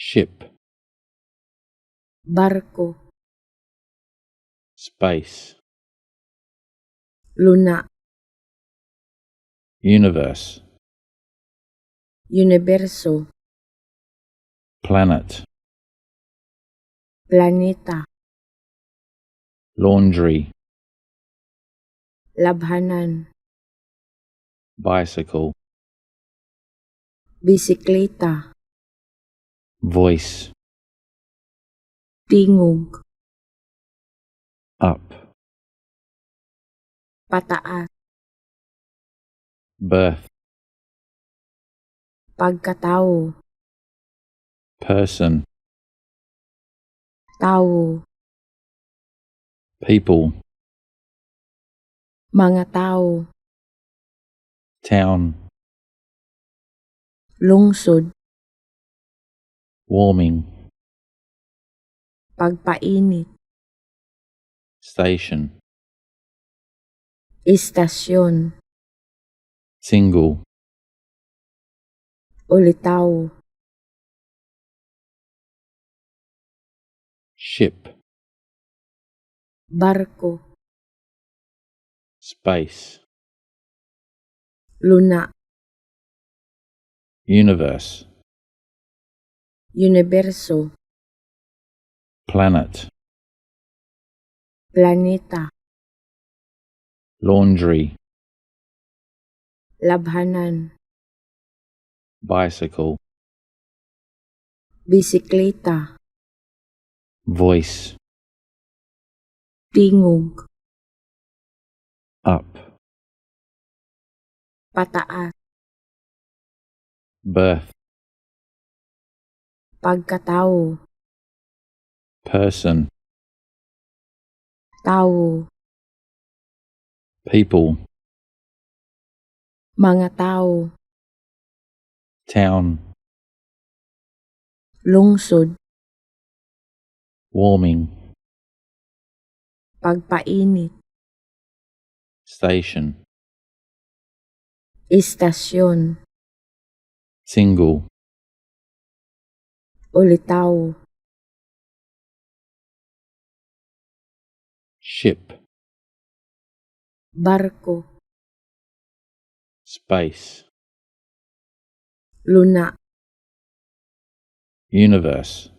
Ship. Barko. Space. Luna. Universe. Uniberso. Planet. Planeta. Laundry. Labhanan. Bicycle. Bisikleta. Voice. Tingog. Up. Pataas. Birth. Pagkatawo. Person. Tawo. People. Mga tawo. Town. Lungsod. Warming. Pagpainit. Station. Istasyon. Single. Ulitaw. Ship. Barko. Space. Luna. Universe. Uniberso. Planet. Planeta. Laundry. Labhanan. Bicycle. Bisikleta. Voice. Tingog. Up. Pataas. Birth. Pagkatawo. Person. Tawo. People. Mga tawo. Town. Lungsod. Warming. Pagpainit. Station. Istasyon. Single. Ulitaw. Ship. Barko. Space. Luna. Universe.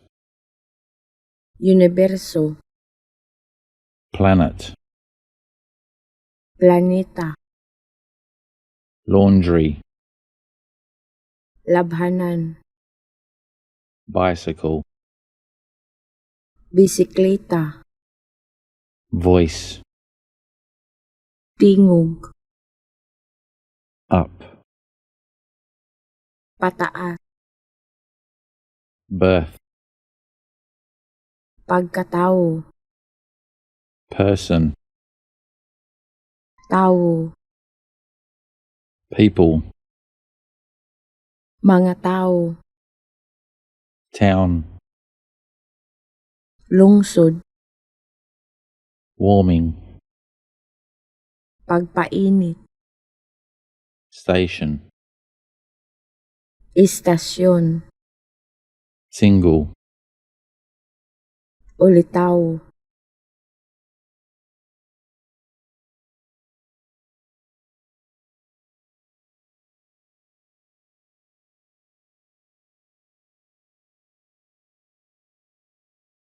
Uniberso. Planet. Planeta. Laundry. Labhanan. Bicycle. Bisikleta. Voice. Tingog. Up. Pataas. Birth. Pagkatawo. Person. Tawo. People. Mga tawo. Town. Lungsod. Warming. Pagpainit. Station. Istasyon. Single. Ulitaw.